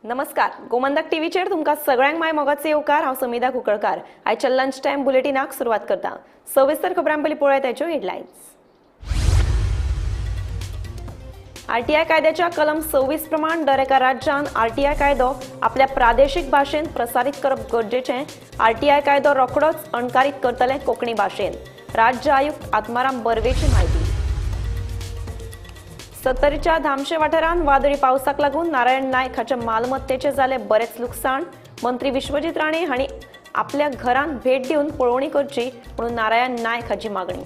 नमस्कार, गोमंतक टीव्हीचेर तुमकां सगळ्यांक my मोगाचे येवकार. हांव समिधा कुंकळकार. आयच्या लंच टायम बुलेटिनाक सुरवात करता. सविस्तर खबरां पयलीं पळोवया ताच्यो हेडलायन्स. आरटीआय कायद्याच्या कलम 26 प्रमाण दर एका राज्यान आरटीआय कायदो आपल्या प्रादेशीक भाशेन प्रसारीत करप गरजेचें. आरटीआय कायदो रोखडोच अणकारीत करतले कोंकणी भाशेन, राज्य आयुक्त आत्माराम बर्वेची म्हायती. सत्तरीच्या धामशे वाठारांत वादळी पावसाक लागून नारायण नायक हाच्या मालमत्तेचें जालें बरेंच लुकसाण. मंत्री विश्वजीत राणे हांणी आपल्या घरांत भेट दिवन पळोवणी करची म्हणून नारायण नायक हाची मागणी.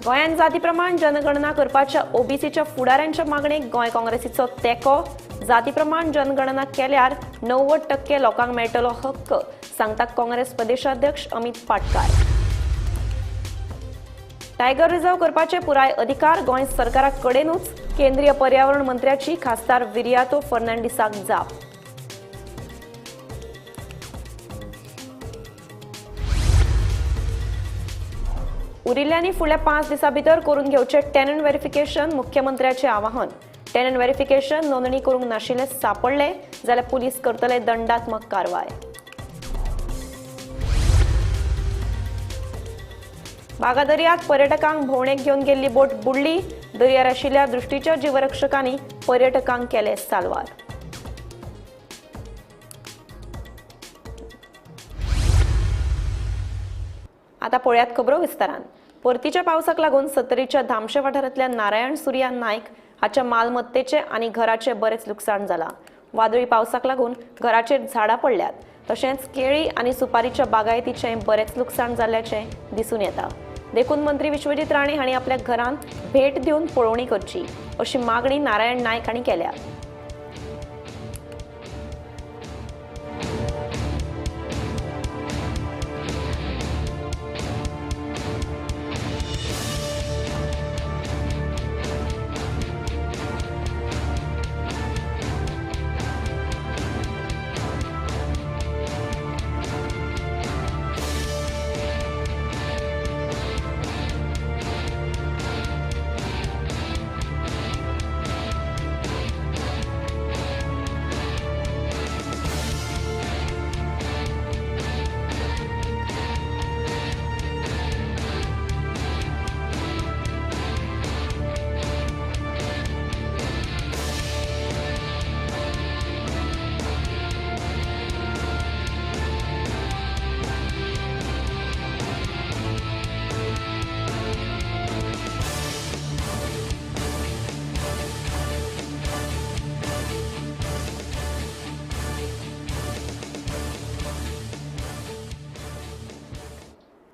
गोंयांत जातीप्रमाण जनगणना करपाच्या ओबीसीच्या फुडाऱ्यांच्या मागणेक गोंय काँग्रेसीचो तेंको. जातीप्रमाण जनगणना केल्यार 90% लोकांक मेळटलो हक्क, सांगता काँग्रेस प्रदेशाध्यक्ष अमित पाटकार. टायगर रिझर्व करपाचे पुराय अधिकार गोंय सरकारा कडेनूच, केंद्रीय पर्यावरण मंत्र्याची खासदार विरियातो फर्नांडीसाक जाप. उरिल्ल्यांनी फुडल्या 5 दिसां भितर करून घेवचे टेनंट व्हेरिफिकेशन, मुख्यमंत्र्याचे आवाहन. टेनंट व्हेरिफिकेशन नोंदणी करूंक नाशिल्ले सापडले जाल्यार पुलीस करतले दंडात्मक कारवाय. बागा दर्यांत पर्यटकांक भोंवडेक घेवन गेल्ली बोट बुडली. दर्यार आशिल्ल्या दृश्टीच्या जीवरक्षकांनी पर्यटकांक केले साल्वार. आता पळयात खबरो विस्तारान. परतीच्या पावसाक लागून सत्तरीच्या धामशे वाठारांतल्या नारायण सुर्या नायक हाच्या मालमत्तेचे आनी घराचे बरेच लुकसाण जाला. वादळी पावसाक लागून घराचेर झाडां पडल्यात, तशेंच केळी आनी सुपारीच्या बागायतीचें बरेच लुकसाण जाल्ल्याचें दिसून येता. देखून मंत्री विश्वजीत राणे हांणी आपल्या घरांत भेट दिवन पळोवणी करची अशी मागणी नारायण नायक हांणी केल्या.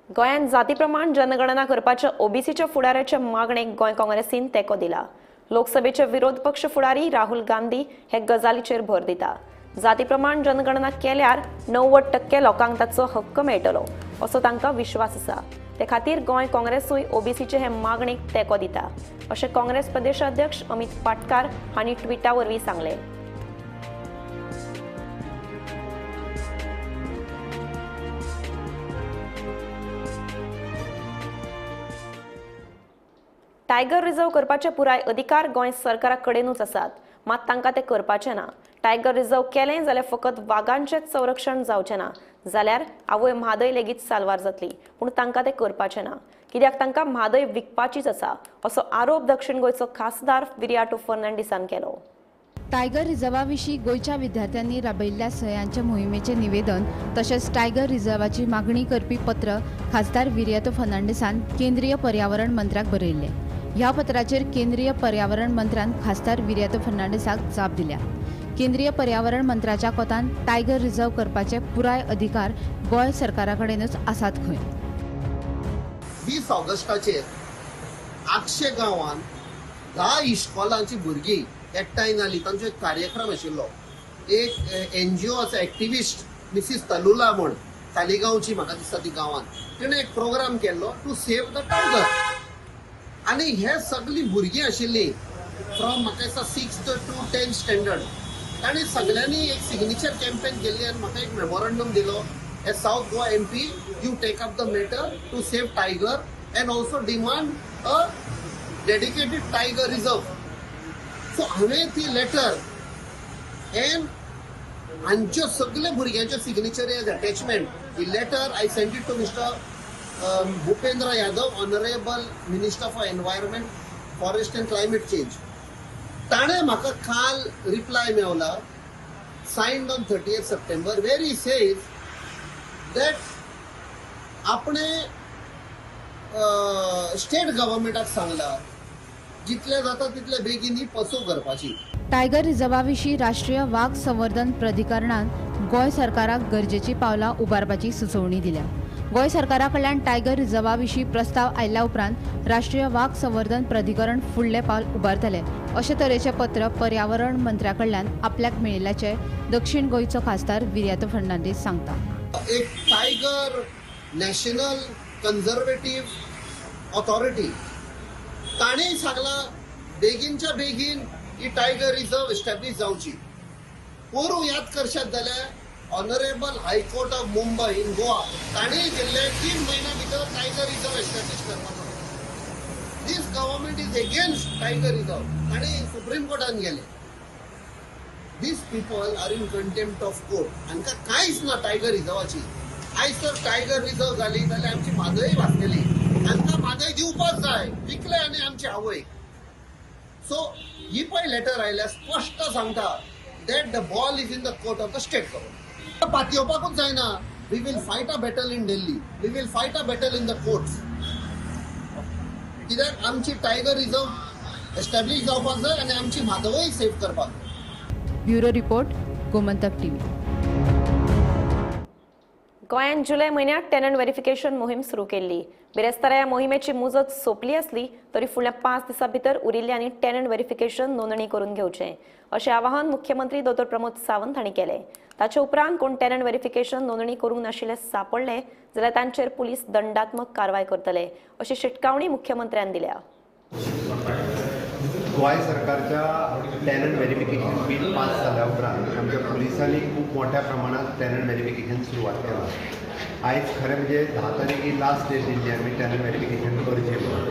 गोंयांत जातीप्रमाण जनगणना करपाच्या ओबीसीच्या फुडाऱ्याच्या मागणेक गोंय काँग्रेसीन तेंको दिला. लोकसभेचे विरोध पक्ष फुडारी राहुल गांधी हे गजालीचेर भर दिता. जातीप्रमाण जनगणना केल्यार 90% लोकांक ताचो हक्क मेळटलो असो तांकां विश्वास आसा. ते खातीर गोंय काँग्रेसूय ओबीसीचे हे मागणेक तेंको दिता अशें काँग्रेस प्रदेशाध्यक्ष अमित पाटकार हांणी ट्विटा वरवीं सांगलें. टायगर रिझर्व करपाचे पुराय अधिकार गोंय सरकारा कडेनूच आसात, मात तांकां ते करपाचे ना. टायगर रिझर्व केलें जाल्यार फकत वागांचेच संरक्षण जावचें ना, जाल्यार आवय म्हादय लेगीत साल्वार जातली. पूण तांकां ते करपाचें ना, कित्याक तांकां म्हादय विकपाचीच आसा असो आरोप दक्षिण गोंयचो खासदार विरियाटो फर्नांडीसान केलो. टायगर रिझर्वा विशीं गोंयच्या विद्यार्थ्यांनी राबयिल्ल्या सयांच्या मोहिमेचें निवेदन तशेंच टायगर रिझर्वाची मागणी करपी पत्र खासदार विरियातो फर्नांडीसान केंद्रीय पर्यावरण मंत्र्याक बरयिल्लें. ह्या पत्राचेर केंद्रीय पर्यावरण मंत्र्यान खासदार विरियातो फर्नांडीसाक जाप दिल्या. केंद्रीय पर्यावरण मंत्र्याच्या कोतान टायगर रिझर्व करपाचे पुराय अधिकार गोंय सरकारा कडेनूच आसात खंय. 20 ऑगस्टाचेर आगशे गांवांत 10 इश्कोलांची भुरगीं एकठांय जाली. तांचो एक कार्यक्रम आशिल्लो. एक एनजीओ आसा, एक्टिविस्ट मिसीस तलुला म्हूण, तालिगांवची म्हाका दिसता ती गांवांत, तिणें एक प्रोग्राम केल्लो टू सेव्ह the tiger. आनी हे सगळीं भुरगीं आशिल्लीं फ्रॉम म्हाका दिसता 6th to 10th standard, तांणी सगळ्यांनी एक सिग्नेचर कॅम्पेन केल्ली आनी म्हाका एक मेमोरंडम दिलो, as South Goa MP you take up the matter to save tiger and also demand a dedicated tiger reserve. So हांवें ती लेटर एन हांच्यो सगळे भुरग्यांच्यो सिग्नेचर एज अटॅचमेंट ही letter I send it to Mister Bhupendra Yadav, honourable minister for environment, forest and climate change. ताणें म्हाका काल reply Mewla, signed on 30th September, where he says that आपणे स्टेट गव्हर्मेंटाक सांगला जितले जाता तितले बेगीन ही पसो करपाची. टायगर रिझर्वा विशीं राष्ट्रीय वाग संवर्धन प्राधिकरणान गोंय सरकाराक गरजेची पावलां उबारपाची सुचोवणी दिल्या. गोंय सरकारा कडल्यान टायगर रिझर्वा विशीं प्रस्ताव आयल्या उपरांत राष्ट्रीय वाग संवर्धन प्राधिकरण फुडलें पावल उबारतले अशे तरेचें पत्र पर्यावरण मंत्र्या कडल्यान आपल्याक मेळिल्ल्याचें दक्षिण गोंयचो खासदार विरियातो फर्नांडीस सांगता. एक टायगर नॅशनल कन्झर्वेटिव्ह ऑथॉरिटी ताणें सांगलां बेगीनच्या बेगीन ही टायगर रिझर्व एस्टॅब्लीश जावची. पोरूं याद करशात जाल्यार honourable high court of Mumbai in Goa ताणें केल्लें 3 म्हयन्या भितर टायगर रिझर्व एस्टॅब्लीश करपाचो. This government is against tiger reserve. ताणें सुप्रीम कोर्टान गेले. These people are in contempt of court. हांकां कांयच ना टायगर रिझर्वाची. आयज जर टायगर रिझर्व जाली जाल्यार आमची म्हादय वाचतली. हांकां म्हादय दिवपाक जाय, विकले आनी आमची आवय. सो ही पळय लेटर आयल्या स्पश्ट सांगता that the ball is in the court of the state government. पातयेवपाकूच जायना. We will fight a battle in Delhi, we will fight a battle in the courts. कित्याक आमची टायगर रिझर्व एस्टॅब्लीश जावपाक जाय आनी आमची म्हादय सेव्ह करपाक जाय. Bureau report, Gomantak TV. गोंयांत जुलय म्हयन्यात टेनंट व्हेरिफिकेशन मोहीम सुरू केल्ली. बिरेस्तारा ह्या मोहिमेची मुजत सोंपली आसली तरी फुडल्या 5 दिसां भितर उरिल्ल्यांनी टेनंट व्हेरिफिकेशन नोंदणी करून घेवचें अशें आवाहन मुख्यमंत्री दोतोर प्रमोद सावंत हांणी केलें. ताचे उपरांत कोण टेनंट व्हेरिफिकेशन नोंदणी करूंक नाशिल्ले सापडले जाल्यार तांचेर पुलीस दंडात्मक कारवाय करतले अशी शिटकावणी मुख्यमंत्र्यान दिल्या. गोंय सरकारच्या टॅनंट व्हेरिफिकेशन बील पास जाल्या उपरांत आमच्या पुलिसांनी खूब मोठ्या प्रमाणात टॅनंट व्हेरिफिकेशन सुरवात केलां. आयज खरें म्हणजे 10 तारीख ही लास्ट डेट दिल्ली आमी टॅनंट व्हेरिफिकेशन करचें म्हणून.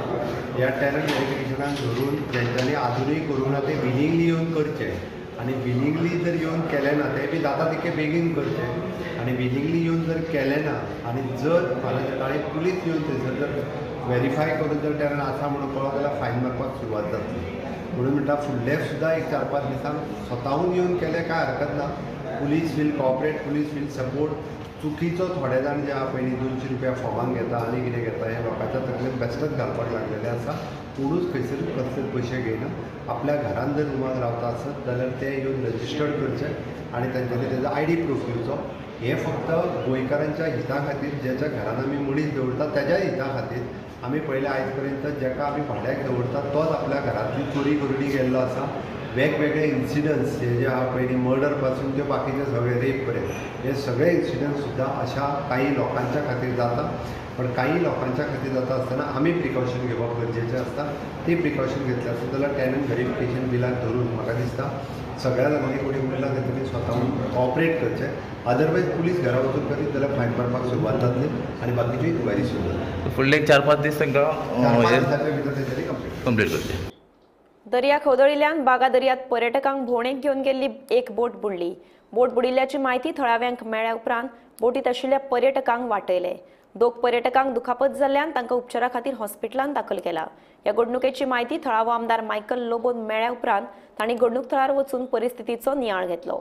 ह्या टॅनंट व्हेरिफिकेशनाक धरून जेंच्यांनी आजुनूय करूंक ना ते विलिंगली येवन करचें आनी विलिंगली जर येवन केलें ना तें बी जाता तितकें बेगीन करचें आनी विलिंगली येवन जर केलें ना आनी जर फाल्यां सकाळीं पुलीस येवन थंयसर जर व्हेरीफाय करून जर टॅनंट आसा म्हणून कळ्ळो जाल्यार फायन मारपाक सुरवात जातली. म्हणून म्हणटा फुडले सुद्दां एक 4-5 दिसांक स्वताहून येवन केलें कांय हरकत ना. Police will cooperate, police will support. चुकीचो थोडे जाण जे आहा पयलीं 200 रुपया फॉर्मान घेता आनी कितें घेता हें लोकांच्या तकलेन बेश्टेच घालपाक लागलेलें आसा. कोणूच खंयसर कसलेच पयशे घेयना. आपल्या घरान जर रुमान रावता आसत जाल्यार ते येवन रजिस्टर्ड करचे आनी तांच्यांनी तेजो आयडी प्रूफ दिवचो. हें फक्त गोंयकारांच्या हिता खातीर, ज्याच्या घरान आमी मनीस दवरता तेज्या हिता खातीर आमी पयलें आयज पर्यंत जेका आमी भाड्याक दवरता तोच आपल्या घरांतली चोरी करून गेल्लो आसा. वेगवेगळे इन्सिडंट्स हे जे आहा पयलीं मर्डर पासून ते बाकीचे सगळे रेप पर्यंत हे सगळे इन्सिडंट्स सुद्दां अशा काही लोकांच्या खातीर जाता. पण काही लोकांच्या खातीर जाता आसतना आमी प्रिकॉशन घेवप गरजेचें आसता. ती प्रिकॉशन घेतली आसत जाल्यार टॅनंट व्हेरिफिकेशन बिलाक धरून म्हाका दिसता सगळ्या लोकांनी कोणी उरला तेंच्यांनी स्वताहून कॉपरेट करचें. अदरवायज पुलीस घरा वचून करीत जाल्यार फायन मारपाक सुरवात जातली आनी बाकीच्यो इन्क्वायरी सुरू जातली. फुडले 4-5 दीस तांकां 4-5 दिसांच्या भितर तेंच्यांनी कंप्लीट करचें. दर्या खवदळिल्ल्यान बागा दर्यात पर्यटकांक भोंवडेक घेवन गेल्ली एक बोट बुडली. बोट बुडिल्ल्याची माहिती थळाव्यांक मेळ्ळ्या उपरांत बोटीत आशिल्ल्या पर्यटकांक वाटयले. 2 पर्यटकांक दुखापत जाल्ल्यान तांकां उपचारा खातीर हॉस्पिटलांत दाखल केला. ह्या घडणुकेची माहिती थळावो आमदार मायकल लोबोन मेळ्ळ्या उपरांत तांणी घडणूक थळार वचून परिस्थितीचो नियाळ घेतलो.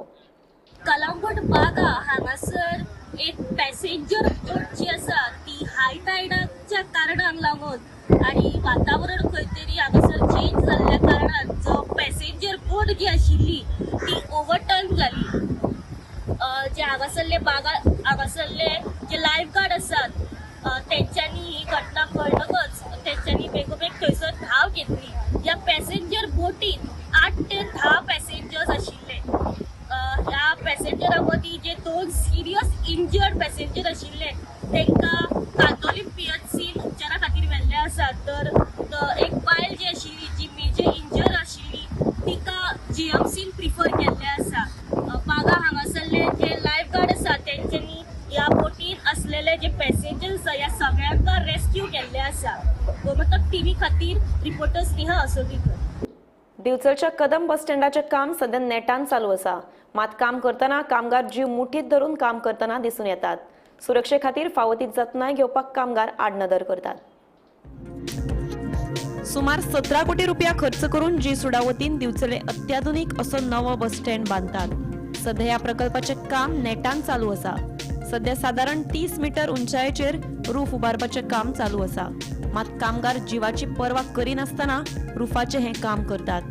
कलांगूट बागा हांगासर एक पॅसेंजर बोट जी आसा ती हाय टायडाच्या कारणाक लागून आनी वातावरण खंय तरी हांगासर चेंज जाल्ल्या कारणान जो पॅसेंजर बोट जी आशिल्ली ती ओवरटर्न जाली. जे हांगासरले बागा हांगासरले जे लायफ गार्ड आसात तेंच्यांनी ही घटना कळटकच तेंच्यांनी बेगोबेग थंयसर धांव घेतली. ह्या पॅसेंजर बोटीन 8 ते 10 पॅसेंजर्स आशिल्ले. ह्या पॅसेंजरां मदीं जे 2 सिरियस इंजर्ड पॅसेंजर आशिल्ले तांकां कांदोली PHC उपचारा खातीर व्हेल्ले आसात. तर एक बायल जी आशिल्ली जी मेजर इंजर्ड आशिल्ली तिका GMCन प्रिफर केल्लें आसा. बागा हांगासरले जे लायफ गार्ड आसा तेंच्यांनी ह्या बोटीन आसलेले जे पॅसेंजर्स आसा ह्या सगळ्यांका रेस्क्यू केल्ले आसा. गोमंतक टीव्ही खातीर रिपोर्टर स्नेहा असोलीकर. दिवचलच्या कदंब बस स्टँडाचें काम सध्या नेटान चालू आसा. मात काम करतना कामगार जीव मुठीत धरून काम करतना दिसून येतात. सुरक्षे खातीर फावो ती जतनाय घेवपाक कामगार आडनदर करतात. सुमार 17 कोटी रुपया खर्च करून जी सुडा वतीन दिवचले अत्याधुनिक असो नवो बस स्टँड बांदतात. सध्या ह्या प्रकल्पाचें काम नेटान चालू आसा. सध्या सादारण 30 मीटर उंचायेचेर रूफ उबारपाचें काम चालू आसा. मात कामगार जिवाची पर्वा करिनासतना रुफाचें हें काम करतात.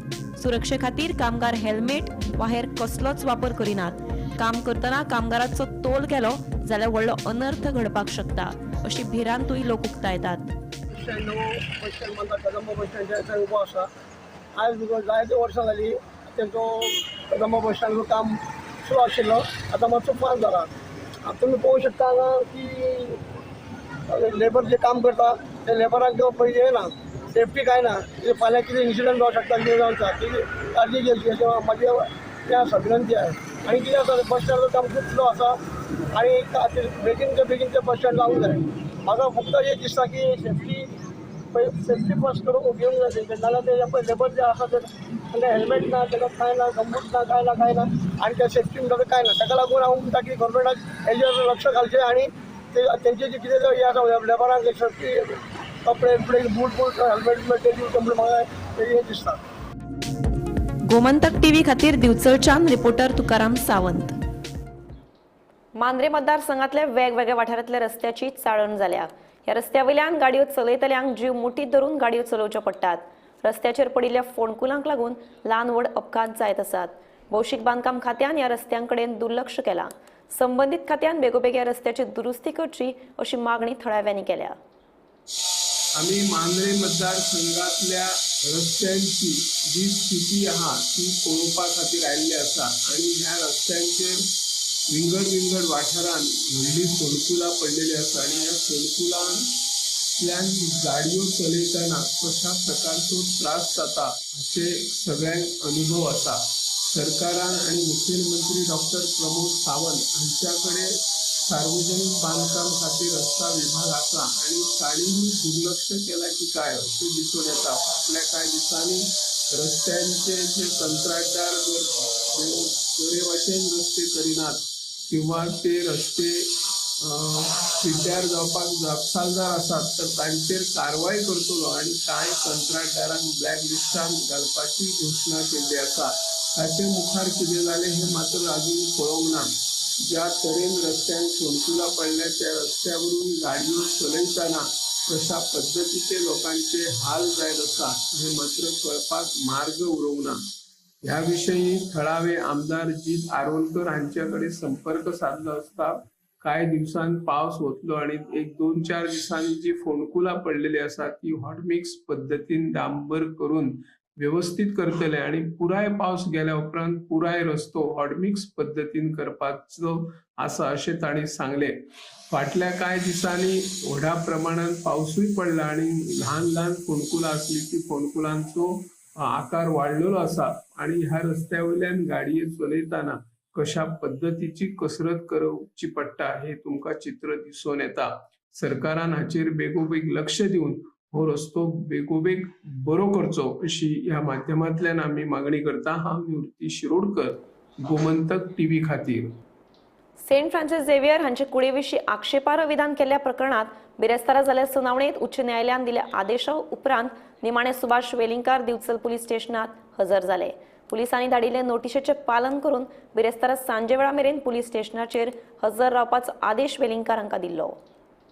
सुरक्षे खातीर कामगार हेल्मेट वा हेर कसलोच वापर करिनात. काम करतना कामगाराचो तोल गेलो जाल्यार व्हडलो अनर्थ घडपाक शकता अशी भिरांतूय लोक उक्तायतात. बस स्टँड बांदता, कदंब बस स्टँड उबो आसा. आयज जायते वर्सां जाली तेंचो कदंब बस स्टँडाचो काम सुरू आशिल्लो, आतां मातसो फास्ट जाला. आतां तुमी पळोवंक शकता हांगा की लेबर जे काम करता ते लेबरांक पयलीं येना, सेफ्टी कांय ना. कितें फाल्यां कितें इन्सिडंट जावंक शकता, कितें जावंक शकता, ती काळजी घेवची अशें म्हाजी हें आसा, विनंती आसा. आनी कितें आसा, बस स्टँडाचो काम खूब स्लो आसा आनी बेगीनच्या बेगीन तें बस स्टँड लावूंक जाय. म्हाका फक्त एक दिसता की सेफ्टी फर्स्ट करून घेवंक जाय, नाजाल्यार ते लेबर जे आसा ते तांकां हेल्मेट ना, ताका कांय ना, गमबूट ना, कांय ना, कांय ना, आनी त्या सेफ्टी म्हणटा ते कांय ना. ताका लागून हांव म्हणटा की गव्हर्मेंटान हेजेर लक्ष घालचें आनी ते तेंचे जे कितें हें आसा लेबरांक सेफ्टी कपडे बिपडे बूट बूट हेल्मेट बिल्मेट ते दिवचें म्हणून म्हाका हें दिसता. गोमंतक टीव्ही खातीर दिवचलच्यान रिपोर्टर तुकाराम सावंत. मांद्रे मतदारसंघातल्या वेगवेगळ्या वाठारांतल्या रस्त्याची चाळण जाल्या. ह्या रस्त्या वयल्यान गाडयो चलयतल्यांक जीव मुठीत धरून गाडयो चलोवच्यो पडटात. रस्त्याचेर पडिल्ल्या फोंडकुलांक लागून ल्हान व्हड अपघात जायत आसात. भौशीक बांदकाम खात्यान ह्या रस्त्यांकडेन दुर्लक्ष केलां. संबंदीत खात्यान बेगोबेग ह्या रस्त्याची दुरुस्ती करची अशी मागणी थळाव्यांनी केल्या. आमी मांद्रे मतदारसंघातल्या रस्त्यांची जी स्थिती आहा ती पळोवपा खातीर आयिल्ली आसा आनी ह्या रस्त्यांचेर विंगड विंगड वाठारांत व्हडलीं फोंडकुलां पडलेलीं आसा आनी ह्या फोंडकुलांतल्यान गाडयो चलयतना कशा प्रकारचो त्रास जाता हाचे सगळ्यांक अनुभव आसा. सरकारान आनी मुखेलमंत्री डॉक्टर प्रमोद सावंत हांच्या कडेन सार्वजनिक बांदकाम खातीर रस्ता विभाग आसा आनी तांणीय दुर्लक्ष केलां की काय अशें दिसून येता. फाटल्या कांय दिसांनी रस्त्यांचे जे कंत्राटदार जर बरे भाशेन रस्ते करिनात किंवा ते रस्ते पिड्ड्यार जावपाक जापसालदार आसात तर तांचेर कारवाय करतलो आनी कांय कंत्राटदारांक ब्लॅक लिस्टान घालपाची घोशणा केल्ली आसा. ताचे मुखार कितें जालें हें मात्र अजून पळोवंक ना. ज्या तरेन रस्त्यांक फोंडकुलां पडल्या त्या रस्त्यावरून गाडयो चलयतना कशा पद्दतीचे लोकांचे हाल जायत आसा हें मात्र कळपाक मार्ग उरोवंक ना. ह्या विशयी थळावे आमदार जीत आरोलकर हांचे कडेन संपर्क साधलो आसता कांय दिवसान पावस वतलो आनी एक 2-4 दिसांनी जी फोंडकुलां पडलेली आसा ती हॉटमिक्स पद्दतीन डांबर करून व्यवस्थीत करतले आनी पुराय पावस गेल्या उपरांत पुराय रस्तो हॉटमिक्स पद्दतीन करपाचो आसा अशें तांणी सांगलें. फाटल्या कांय दिसांनी व्हडा प्रमाणान पावसूय पडला आनी ल्हान ल्हान फोंडकुलां आसली ती फोंडकुलांचो आकार वाडलेलो आसा आनी ह्या रस्त्या वयल्यान गाडये चलयतना कशा पद्दतीची कसरत करची पडटा हे तुमकां चित्र दिसून येता. सरकारान हाचेर बेगोबेग लक्ष दिवन हो रस्तो बेगोबेग बरो करचो अशी ह्या माध्यमांतल्यान आमी मागणी करता. हांव निवृत्ती शिरोडकर, गोमंतक टीव्ही खातीर. सेंट फ्रान्सिस झेवियर हांचे कुडी विशीं आक्षेपार्ह विधान केल्ल्या प्रकरणात बिरेस्तारा जाल्ल्या सुनावणेत उच्च न्यायालयान दिल्या आदेशा उपरांत निमाणे सुभाष वेलिंगकार दिवचल पुलीस स्टेशनात हजर जाले. पुलिसांनी धाडिल्ले नोटिशेचें पालन करून बिरेस्तारा सांजे वेळा मेरेन पुलीस स्टेशनाचेर हजर रावपाचो आदेश वेलिंगकार हांकां दिल्लो.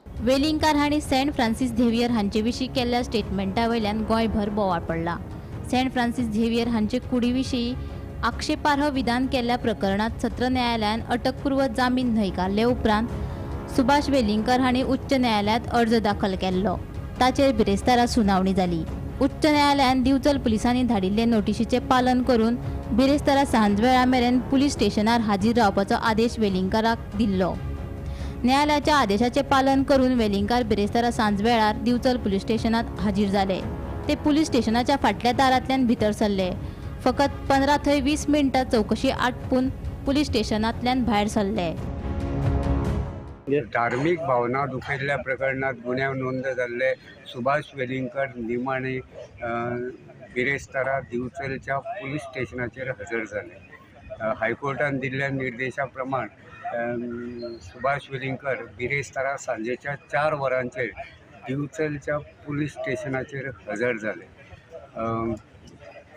वेलिंगकार हांणी सेंट फ्रान्सिस झेवियर हांचे विशीं केल्ल्या स्टेटमेंटा वयल्यान गोंयभर बोवाळ पडला. सेंट फ्रान्सिस झेवियर हांचे कुडी विशीं आक्षेपार्ह विधान केल्ल्या प्रकरणात सत्र न्यायालयान अटकपूर्व जामीन न्हयकारले उपरांत सुभाष वेलिंगकर हांणी उच्च न्यायालयांत अर्ज दाखल केल्लो. ताचेर बिरेस्तारा सुनावणी जाली. उच्च न्यायालयान दिवचल पुलिसांनी धाडिल्ले नोटिशीचें पालन करून बिरेस्तारा सांजवेळा मेरेन पुलीस स्टेशनार हाजीर रावपाचो आदेश वेलिंगकाराक दिल्लो. न्यायालयाच्या आदेशाचें पालन करून वेलिंगकार बिरेस्तारा सांजवेळार दिवचल पुलीस स्टेशनात हाजीर जाले. ते पुलीस स्टेशनाच्या फाटल्या दारांतल्यान भितर सरले. फकत 15 थंय 20 मिनटां चवकशी आटपून पुलीस स्टेशनांतल्यान भायर सरले. धार्मीक भावना दुखयल्ल्या प्रकरणात गुन्यांव नोंद जाल्ले सुभाष वेलिंगकर निमाणे बिरेस्तारा दिवचलच्या पुलीस स्टेशनाचेर हजर जाले. हायकोर्टान दिल्ल्या निर्देशा प्रमाण सुभाष वेलिंगकर बिरेस्तारा सांजेच्या 4 वरांचेर दिवचलच्या पुलीस स्टेशनाचेर हजर जाले.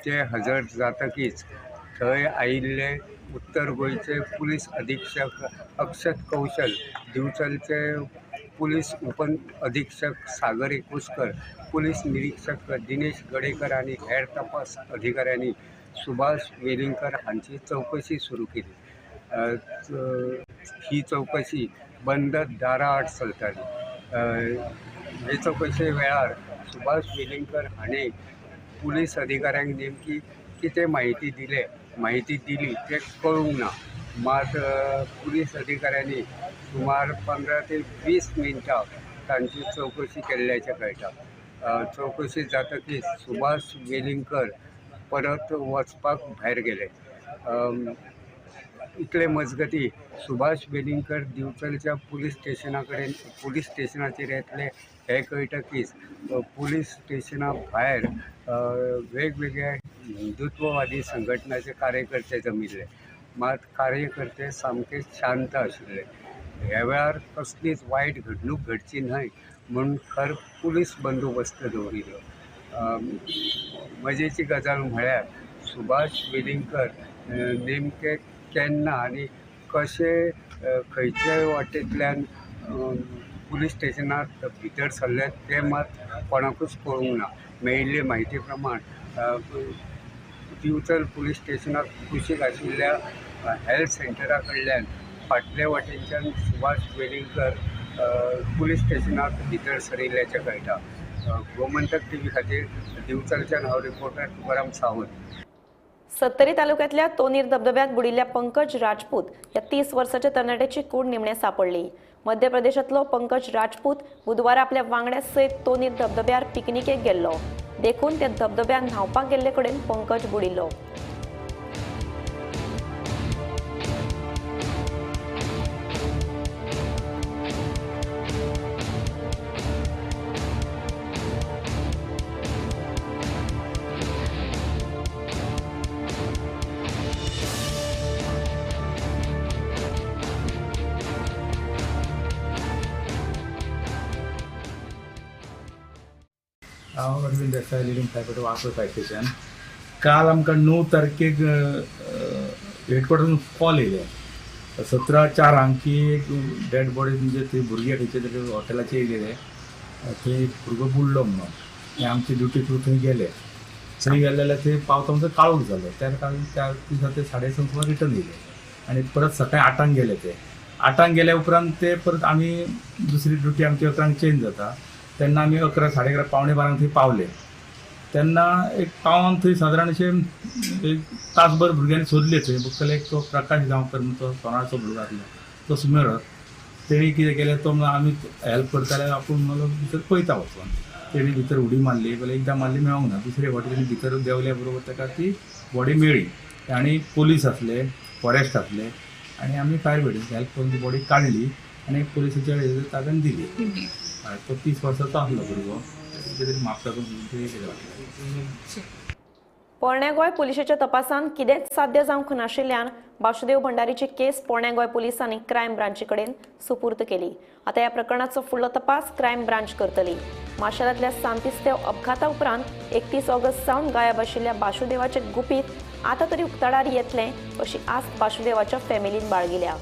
ते हजर जातकीच थंय आयिल्ले उत्तर गोंयचे पुलीस अधीक्षक अक्षत कौशल, दिवचलचे पुलीस उप अधीक्षक सागर एकुस्कर, पुलीस निरीक्षक दिनेश गडेकर आनी हेर तपास अधिकाऱ्यांनी सुभाष वेलिंगकर हांची चवकशी सुरू केली. ही चवकशी बंद दारा आड चलताली. हे चवकशे वेळार सुभाष वेलिंगकर हांणी पुलीस अधिकाऱ्यांक नेमकी कितें म्हायती दिली तें कळूंक ना. मात पुलीस अधिकाऱ्यांनी सुमार 15 ते 20 मिनटां तांची चवकशी केल्ल्याचें कळटा. चवकशी जातकीच सुभाष वेलिंगकर परत वचपाक भायर गेले. इतले मजगती सुभाष वेलिंगकर दिवचलच्या पुलीस स्टेशनाचेर येतले हें कळटकीच पुलीस स्टेशना भायर वेगवेगळ्या हिंदुत्ववादी संघटनाचे कार्यकर्ते जमिल्ले. मात कार्यकर्ते सामके शांत आशिल्ले. ह्या वेळार कसलीच वायट घडणूक घडची न्हय म्हूण खर पुलीस बंदोबस्त दवरिल्लो. मजेची गजाल म्हळ्यार सुभाष वेलिंगकर नेमके केन्ना आनी कशे खंयचे वाटेंतल्यान पुलीस स्टेशनांत भितर सरले तें मात कोणाकूच कळूंक ना. मेळिल्ले म्हायती प्रमाण दिवचल पुलीस स्टेशनाक कुशीक आशिल्ल्या हेल्थ सेंटरा कडल्यान फाटले वाटेनच्यान सुभाष वेलिंगकर पुलीस स्टेशनाक भितर सरिल्ल्याचें कळटा. गोमंतक टीव्ही खातीर दिवचलच्यान हांव रिपोर्टर तुकाराम सावंत. सत्तरी तालुक्यातल्या तोनीर धबधब्यात बुडिल्ल्या पंकज राजपूत या 30 वर्साच्या तरणाट्याची कूड निमणे सापडली. मध्य प्रदेशातलो पंकज राजपूत बुधवारा आपल्या वांगड्या सयत तोनीर धबधब्यार पिकनिकेक गेल्लो. देखून त्या धबधब्यात न्हावपाक गेल्ले कडेन पंकज बुडिल्लो. हांव Arvind Desai, leading firefighter, Vasco fire station. काल आमकां 9 तारखेक हेडक्वॉर्टरून कॉल येयले 17:04 की एक डेड बॉडी म्हणजे थंय भुरगे खंयचे तरी हॉटेलाचेर येयलेले, थंय एक भुरगो बुडलो म्हणून. आनी आमची ड्युटी थ्रू थंय गेले. थंय गेले जाल्यार थंय पावता म्हणसर काळोख जालो. त्या कारण त्या दिसा ते 7:30 सुमार रिटर्न येयले आनी परत सकाळी 8 गेले. ते 8 गेल्या उपरांत ते परत आमी दुसरी ड्युटी आमची 11 चेंज जाता. तेन्ना आमी 11, 11:30, 11:45 थंय पावले. तेन्ना एक पावन थंय सादारण अशें एक तासभर भुरग्यांनी सोदले. थंय बघतले एक तो प्रकाश गांवकर म्हणून तो सोनाळचो भुरगो आसलो, तो सुमेरत. तेणी कितें केलें, तो म्हणून आमी हेल्प करताले आपूण म्हणलो भितर पळयता वचोन. तेणी भितर उडी मारली, पयलीं एकदां मारली मेळोंक ना. दुसरे फावटी तेणी भितर देंवल्या बरोबर ताका ती बॉडी मेळ्ळी. आनी पोलीस आसले, फॉरेस्ट आसले आनी आमी फायर ब्रिगेडीन हेल्प करून ती बॉडी काडली आनी पोलिसाच्या ताब्यान दिली. तो 30 वर्साचो आसलो भुरगो. कितें म्हापसा केलें. पोरण्या गोंय पुलिशेच्या तपासान कितेंच साध्य जावंक नाशिल्ल्यान वासुदेव भंडारीची केस पोरण्या गोंय पुलिसांनी क्रायम ब्रांची कडेन सुपूर्द केली. आतां ह्या प्रकरणाचो फुडलो तपास क्रायम ब्रांच करतली. माशेलांतल्या सांतिस्तेव अपघाता उपरांत 31 ऑगस्ट सावन गायब आशिल्ल्या वासुदेवाचें गुपीत आतां तरी उक्ताडार येतलें अशी आस्त वासुदेवाच्या फॅमिलीन बाळगिल्या.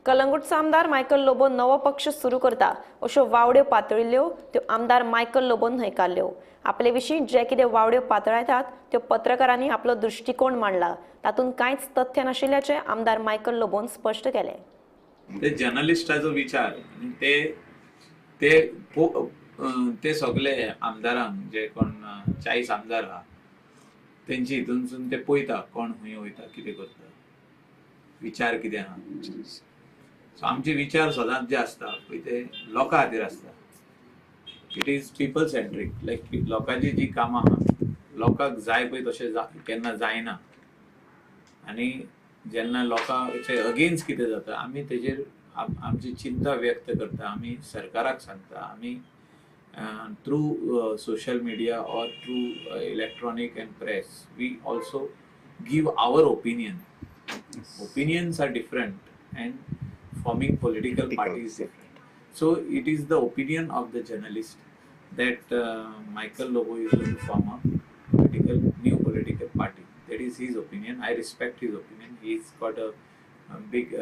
कलंगूटचो आमदार मायकल लोबो नवो पक्ष सुरू करता अश्यो वावड्यो पातळिल्ल्यो त्यो आमदार मायकल लोबोन न्हयकारल्यो. आपले विशीं जे कितें वावड्यो पातळायतात त्यो पत्रकारांनी आपलो दृश्टिकोण मांडला, तातूंत कांयच तथ्य नाशिल्ल्याचें आमदार मायकल लोबोन स्पश्ट केलें. ते जर्नलिस्टाचो विचार ते ते ते सगळे आमदारांक जे कोण 40 आमदार आहा तेंची हितूनसून ते पळयता कोण खंय वयता, कितें करता, विचार कितें आहा. सो आमचे विचार सदांच जे आसता पळय ते लोकां खातीर आसता. It is people centric, like लोकांची जी कामां आहा लोकांक जाय पळय तशें केन्ना जायना आनी जेन्ना लोकांचे अगेन्स्ट कितें जाता आमी तेजेर आमची चिंता व्यक्त करता, आमी सरकाराक सांगता, आमी through social media or through electronic and press we also give our opinion. Opinions are different and forming political party is different. So it is the opinion of the journalist that Michael Lobo is going to form a new political party. That is his opinion. I respect his opinion. He's got a big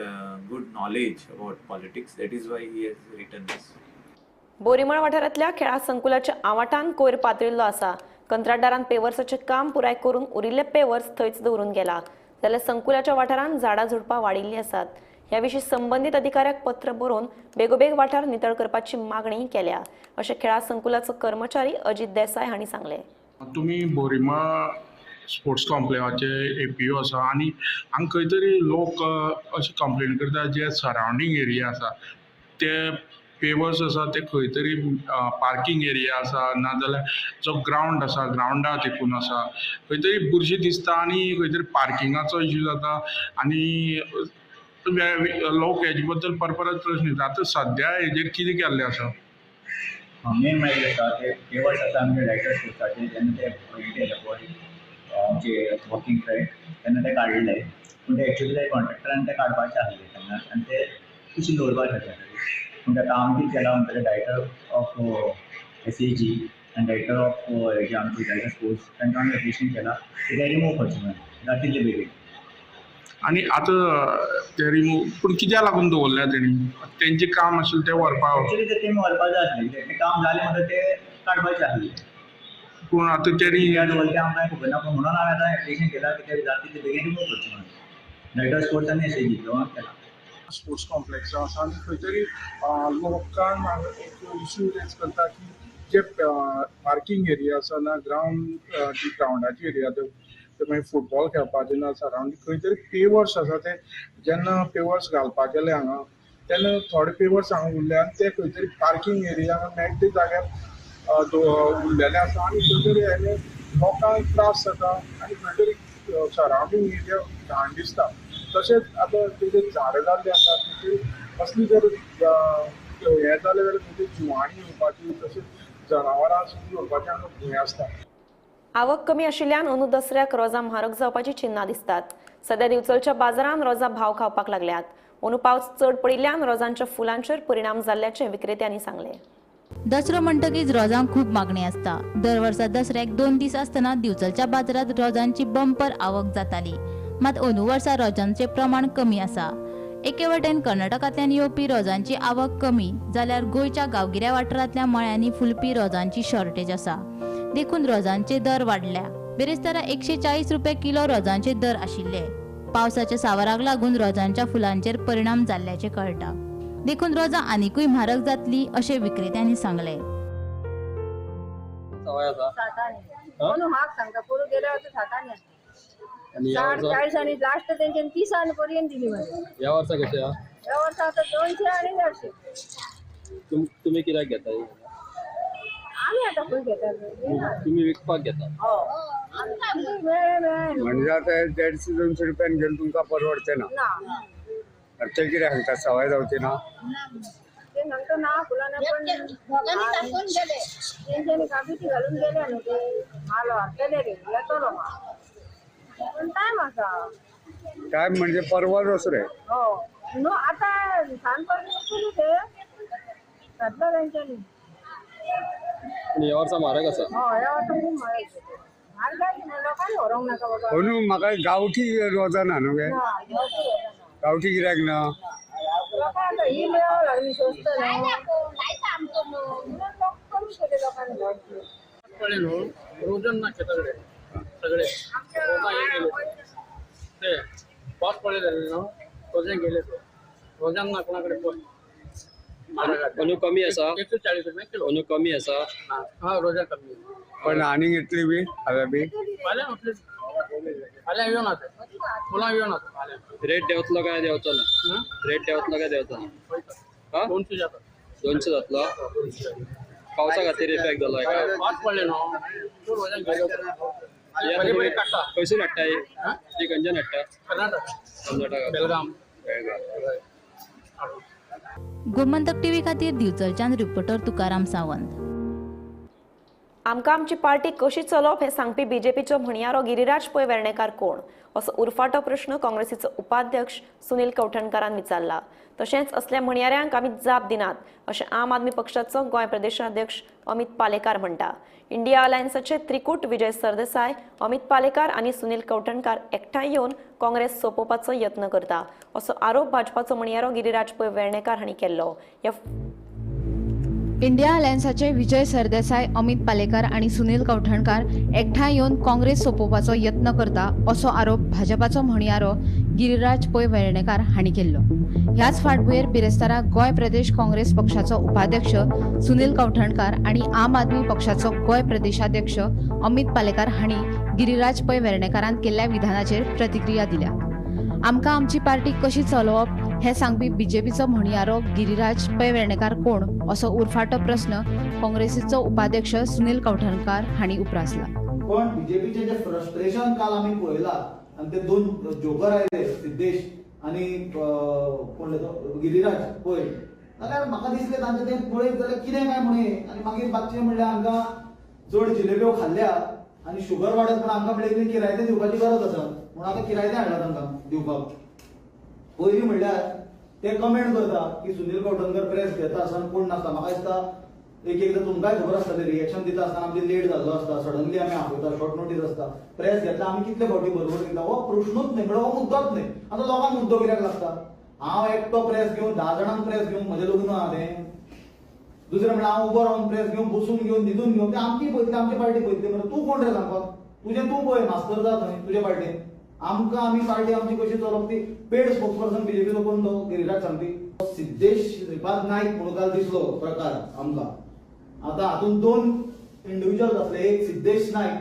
good knowledge about politics. That is why he has written this. Borimal वाठारांतल्या खेळा संकुलाच्या आवाठान कोयर पातळिल्लो आसा. कंत्राटदारान पेवर्साचें काम पुराय करून उरिल्ले pavers थंयच दवरून गेला. जाल्यार संकुलाच्या वाठारांत झाडां झुडपां वाडिल्लीं आसात. ह्या विशीं संबंदीत अधिकाऱ्याक पत्र बरोवन बेगोबेग वाठार नितळ करपाची मागणी केल्या अशें खेळा संकुलाचो कर्मचारी अजित देसाय हांणी सांगलें. तुमी बोरीमळ स्पोर्ट्स कॉम्प्लेक्साचे एपीओ आसा आनी हांगा खंय तरी लोक अशें कंप्लेन करता जे सरावंडींग एरिया आसा ते पेवर्स आसा ते खंय तरी पार्किंग एरिया आसा नाजाल्यार जो ग्रावंड आसा ग्रावंडा तेकून आसा खंय तरी बुरशी दिसता आनी खंय तरी पार्किंगाचो इश्यू जाता आनी लोक हेजे बद्दल परत परत प्रश्न येता. आतां सद्या हेजेर कितें केल्लें आसा? मेन मागीर आसा ते पेवर्स आसा आमचे डायरेक्टर स्पोर्ट्साचे जेन्ना ते केले पळय आमचे वॉकिंग ट्रॅक तेन्ना ते काडले पूण ते एक्चुली ते कॉन्ट्रॅक्टरान ते काडपाचे आसले तेन्ना आनी ते कुशीन दवरपाचे आसले. पूण आतां आमी कितें केलां म्हणटलें डायरेक्टर ऑफ SAG आनी डायरेक्टर ऑफ हेजे आमचे डायरेक्टर स्पोर्ट्स तांकां आमी एप्लिकेशन केलां ते रिमूव करचें म्हणून जाता तितले बेगीन. आनी आतां ते रिमूव पूण कित्याक लागून दवरल्या तेणी? तेंचें काम आशिल्लें तें व्हरपाक एक्चुली ते तेमी व्हरपाक जाय आसलें कित्याक तें काम जालें म्हणटकीर ते काडपाचें आसलें. पूण आतां तेणी कित्याक दवरलें तें आमकां खबर ना पूण म्हणून हांवें आतां एप्लिकेशन केलां की ते जाता तितले बेगीन रिमूव करचें म्हणून डायरेक्टर स्पोर्ट्स आनी SAG दोगांक केलां. स्पोर्ट्स कॉम्प्लेक्स आसा आनी खंय तरी लोकांक एक इश्यू रेज करता की जे पार्किंग एरिया आसा ना ग्रावंड जी ग्रावंडाची एरिया ते मागीर फुटबॉल खेळपाचे ना सरावंडींग खंय तरी पेवर्स आसा ते जेन्ना पेवर्स घालपाक गेले हांगा तेन्ना थोडे पेवर्स हांगा उरले आनी ते खंय तरी पार्किंग एरिया मेळटे जाग्यार उरलेले आसा आनी खंय तरी हें लोकांक त्रास जाता आनी खंय तरी सरावंडींग एरिया घाण दिसता. तशेंच आतां तेजेर झाडां जाल्लीं आसा तेजेर असली जर हें जालें जाल्यार तेजेर जिवाणी येवपाची तशेंच जनावरां सुद्दां येवपाची आमकां भंय आसता. आवक कमी आशिल्ल्यान अंदू दसऱ्याक रोजां म्हारग जावपाची चिन्हां दिसतात. सध्या दिवचलच्या बाजारांत रोजां भाव खावपाक लागल्यात. अंदू पावस चड पडिल्ल्यान रोजांच्या फुलांचेर परिणाम जाल्ल्याचें विक्रेत्यांनी सांगलें. दसरो म्हणटकीच रोजांक खूब मागणी आसता. दर वर्सा दसऱ्याक 2 दीस आसतना दिवचलच्या बाजारांत रोजांची बंपर आवक जाताली. मात अंदू वर्सा रोजांचें प्रमाण कमी आसा. एके वटेन कर्नाटकांतल्यान येवपी रोजांची आवक कमी जाल्यार गोंयच्या गांवगिऱ्या वाठारांतल्या मळ्यांनी फुलपी रोजांची शॉर्टेज आसा. देखून रोजांचे दर वाडल्या. बिरेस्तारा 140 रुपया किलो रोजांचे दर आशिल्ले. पावसाच्या सावराक लागून रोजांच्या फुलांचेर परिणाम जाल्ल्याचें कळटा. देखून रोजां आनिकूय म्हारग जातली अशें विक्रेत्यांनी सांगलें. 40 आणि लास्ट तेंच्यानी 30 पर्यंत दिली म्हणजे. ह्या वर्सा कशें आहा? ह्या वर्सा आतां 200 आनी 150. तुमी कित्याक घेता? आमी आतां खंय घेतात? तुमी विकपाक घेता? म्हणजे आतां 150-200 रुपयान घेवन तुमकां परवडचें ना. ते कितें सांगता सवाय जावची ना? ते सांगता ना फुलां ना पण तेंच्यांनी काबीची घालून गेले न्हू ते माल व्हरतले रे येतलो माल पण टायम आसा. टायम म्हणजे परवाच वचूं रे. हो न्हू आतां सान परवां ते घातला तेंच्यांनी. ह्या वर्सा म्हारग आसा. हय ह्या वर्सा खूब म्हारग. लोकांनी व्हरूंक नाका बाबा. अंदू म्हाका गांवठी रोजां ना न्हू गे? गांवठी गिरायक ना. लोकांक ही मेळोंक लागली स्वस्त न्हू लोक कमी केले लोकांनी. कळ्ळें न्हू रोजन ना शेता कडेन सगळे रोजां हे गेले ते पावस पडले जाले न्हू रोजां गेले तो रोजां ना कोणा कडेन पळय. अंदू कमी आसा? 140 रुपया किलो. अंदू कमी आसा? हा रोजां कमी. पण आनीक येतली बी फाल्यां बी? फाल्यां फाल्यां येवन आसा फुलां येवन आसा फाल्यां. रेट देंवतलो काय देंवचो ना? रेट देंवतलो काय देंवचो ना? 200 जाता. 200 जातलो? पावसा खातीर इफेक्ट जालो काय? पावस पडले न्हू खंयसून हाडटा ही? खंयच्यान हाडटा? कर्नाटक, बेलगाम. गोमंतक टीव्ही खातीर दिवचलच्यान रिपोर्टर तुकाराम सावंत. आमकां आमची पार्टी कशी चलोवप हें सांगपी बीजेपीचो म्हणयारो गिरिराज पै वेर्णेकार कोण असो उरफाटो प्रश्न काँग्रेसीचो उपाध्यक्ष सुनील कवठणकारान विचारला. तशेंच असल्या म्हणयाऱ्यांक आमी जाप दिनात अशें आम आदमी पक्षाचो गोंय प्रदेशाध्यक्ष अमित पालेकार म्हणटा. इंडिया अलायन्साचे त्रिकूट विजय सरदेसाय, अमित पालेकार आनी सुनील कवठणकार एकठांय येवन काँग्रेस सोंपोवपाचो यत्न करता असो आरोप भाजपाचो म्हणयारो गिरिराज पै वेर्णेकार हांणी केल्लो. इंडिया अलायन्साचे विजय सरदेसाय, अमित पालेकार आनी सुनील कवठणकार एकठांय येवन काँग्रेस सोंपोवपाचो यत्न करता असो आरोप भाजपाचो म्हणयारो गिरिराज पै वेर्णेकार हांणी केल्लो. ह्याच फाटभुंयेर बिरेस्तारा गोंय प्रदेश काँग्रेस पक्षाचो उपाध्यक्ष सुनील कवठणकार आनी आम आदमी पक्षाचो गोंय प्रदेशाध्यक्ष अमित पालेकार हांणी गिरिराज पै वेर्णेकारान केल्ल्या विधानाचेर प्रतिक्रिया दिल्या. आमकां आमची पार्टी कशी चलोवप हें सांगपी बीजेपीचो म्हणयारो गिरिराज पै वेर्णेकार कोण असो उरफाटो प्रस्न काँग्रेसीचो उपाध्यक्ष सुनील कवठणकार हांणी उप्रासला. पण बीजेपीचे जे फ्रस्ट्रेशन काल आमी पळयला आनी ते दोन जोकर आयले, सिद्धेश आनी कोण तो गिरिराज पै, जाल्यार म्हाका दिसलें तांचे तें पळयत जाल्यार कितें काय म्हणून. आनी मागीर बाकीचे म्हणल्यार हांकां चड जिलेब्यो खाल्ल्या आनी शुगर वाडत म्हूण आमकां म्हणलें किरायतें दिवपाची गरज आसा म्हणून आतां किरायतें हाडला तांकां दिवपाक. पयलीं म्हणल्यार ते कमेंट करता की सुनील कवठणकर प्रेस घेता आसतना कोण नासता. म्हाका दिसता एक एकदां तुमकांय खबर आसता ते रिएक्शन दिता आसतना आमचे लेट जाल्लो आसता, सडनली आमी आपयता, शॉर्ट नोटीस आसता. प्रेस घेतला आमी कितले फावटी बरोबर दिता हो प्रश्नूच न्ही, म्हणल्यार हो मुद्दोच न्ही. आतां लोकांक मुद्दो कित्याक लागता? हांव एकटो प्रेस घेवन 10 जाणांक प्रेस घेवन म्हजें लग्न आहा तें. दुसरें म्हणल्यार हांव उबो रावन प्रेस घेवन बसून घेवन न्हिदून घेवन तें आमची पळयतली, आमची पार्टी पळयतली. म्हणल्यार तूं कोण रे सांगपाक? तुजें तूं पळय, मास्तर जा थंय तुजे पार्टीन. आमकां आमी पार्टी आमची कशी चलोवप ती पेड स्पोक्स पर्सन बीजेपीचो कोण तो गिरिराज सांगपी सिद्धेश श्रीपाद नायक म्हणून काल दिसलो प्रकार आमकां. आतां हातूंत दोन इंडिविज्युअल्स आसले, एक सिद्धेश नायक,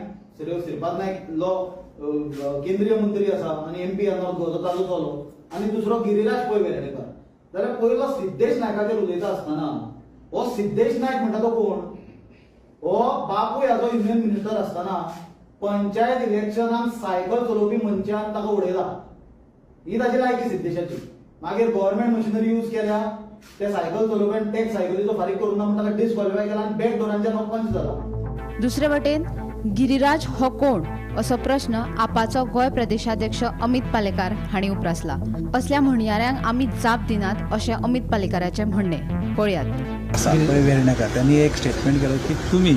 श्रीपाद नायक लो केंद्रीय मंत्री आसा आनी एमपी नॉर्थ गोवाचो ताजो चलो, आनी दुसरो गिरिराज पै वेर्णेकार. जाल्यार पयलो सिद्धेश नायकाचेर उलयता आसतना हो सिद्धेश नायक म्हणटा तो कोण? हो बापूय हाजो युनियन मिनिस्टर आसतना पंचायत इलेक्शनाक सायकल चलोवपी मनशान ताका उडयला. ही ताची लायकी सिद्धेशाची. मागीर गव्हर्मेंट मशिनरी यूज केल्या, ते सायकल चलोवप्यान टॅक्स सायकलीचो फारीक करूंक ना म्हूण ताका डिस्क्वॉलिफाय केला आनी बॅक डोरांच्यान हो पंच जाला. दुसरे वटेन गिरिराज हो कोण असो प्रश्न आपाचो गोंय प्रदेशाध्यक्ष अमित पालेकार हांणी उप्रासला. असल्या म्हणयाऱ्यांक आमी जाप दिनात अशें अमित पालेकाराचें म्हणणें. पळयात. पै वेर्णेकार त्यांनी एक स्टेटमेंट केलं की तुमी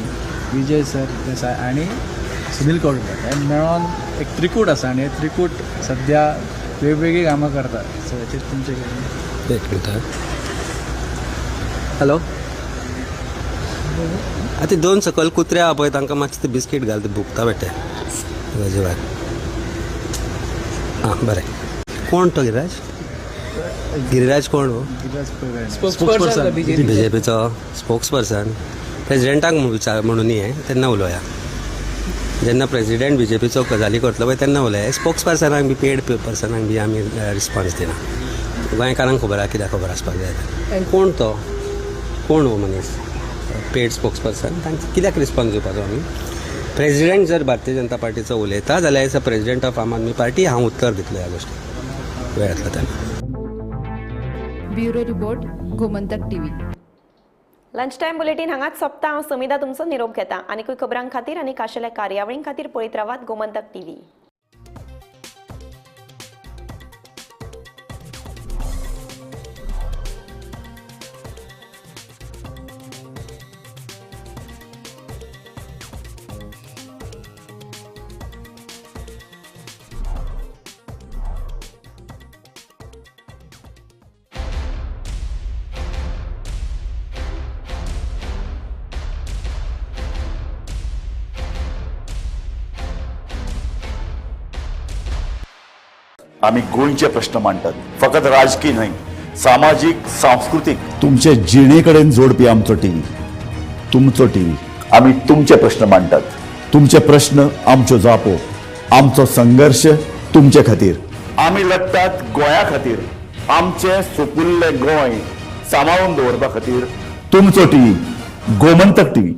विजय सरदेसाय आनी सुनील कवठणकार हे मेळोन एक त्रिकूट आसा आनी हे त्रिकूट सध्या वेगवेगळीं कामां करतात. सो हेचेर तुमचें कितें? एक मिनट. हॅलो, आतां दोन सकयल कुत्रे आहा पळय, तांकां मातशें ते बिस्कीट घाल, ते भुकता बेटे ताजे भायर. आं बरें. कोण तो गिरिराज? गिरिराज कोण हो? स्पोक्सपर्सन बीजेपीचो स्पोक्स पर्सन. प्रेजिडेंटाक विचार म्हणून हें तेन्ना उलोवया, जेन्ना प्रेजिडेंट बीजेपीचो गजाली करतलो पळय तेन्ना उलोवया. स्पोक्स पर्सनाक बी पेड पर्सनाक बी आमी रिस्पॉन्स दिना. गोंयकारांक खबर आहा कित्याक खबर आसपाक जाय. कोण तो? कोण हो मनीस पेड स्पोक्स पर्सन? तांकां कित्याक रिस्पॉन्स दिवपाचो आमी? प्रेजिडेंट जर भारतीय जनता पार्टीचो उलयता जाल्यार as a president of Aam Aadmi Party हांव उत्तर दितलो ह्या गोश्टीक वेळ येतलो तेन्ना. Bureau report, Gomantak TV. Lunch time bulletin हांगाच सोंपता. हांव समिधा तुमचो निरोप घेता. आनीकूय खबरां खातीर आनी खाशेल्या कार्यावळीं खातीर पळयत रावात गोमंतक टीव्ही. आमी गोंयचे प्रश्न मांडटात, फकत राजकीय न्हय, सामाजीक, सांस्कृतीक, तुमचे जिणे कडेन जोडपी आमचो टीव्ही, तुमचो टीव्ही. आमी तुमचे प्रश्न मांडटात, तुमचे प्रश्न आमच्यो जापो, आमचो संघर्श तुमचे खातीर. आमी लढटात गोंया खातीर, आमचें सुपुल्लें गोंय सांबाळून दवरपा खातीर. तुमचो टीव्ही, गोमंतक टीव्ही.